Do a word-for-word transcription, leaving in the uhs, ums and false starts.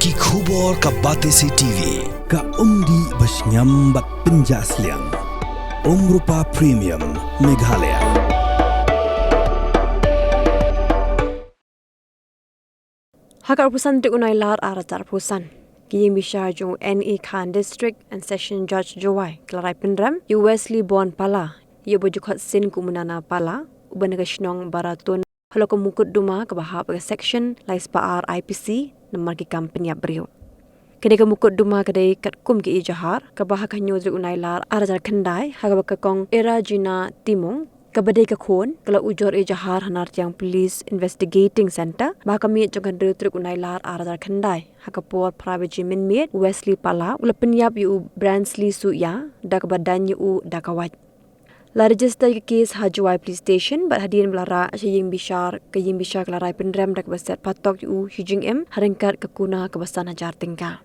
Ki khubor ka Batesi T V, ka umdih ba shngiam bad pynjah sliang. Umrupa Premium, Meghalaya. Ha ka arphew san tarik u Nailar arhajar arphew san, ki ïing bishar jong u N E Khan District and Session Judge Jowai ki la rai pynrem ïa u Wesley Born Pala, ïa uba ju khot sin kum u Nana Pala, uba na ka shnong Baratun, halor ka mukotduma kaba hap ha ka Section lai spah ar I P C namar ki kam pynïap briew. Ka dei ka mukotduma ka dei katkum ka ejahar kaba ha ka hynñiew tarik u Nailar arhajar khyndai, ha kaba ka kong Erajina Timung, kaba dei ka khun, ka la ujor ejahar ha Nartiang Police Investigating Centre, ba ha ka miet jong ka hynriew tarik u Nailar arhajar khyndai, ha ka por phra baje mynmiet, u Wesley Pala u la pynïap ïa u Bransley Suya da kaba daiñ ïa u da ka wait. La register ïa ka case ha Jowai Police Station, bad hadien ba la rah sha ïing bishar, ka ïing bishar ka la rai pynrem da kaba set patok ïa u sha jingim ha ryngkat ka kuna kaba san hajar tyngka.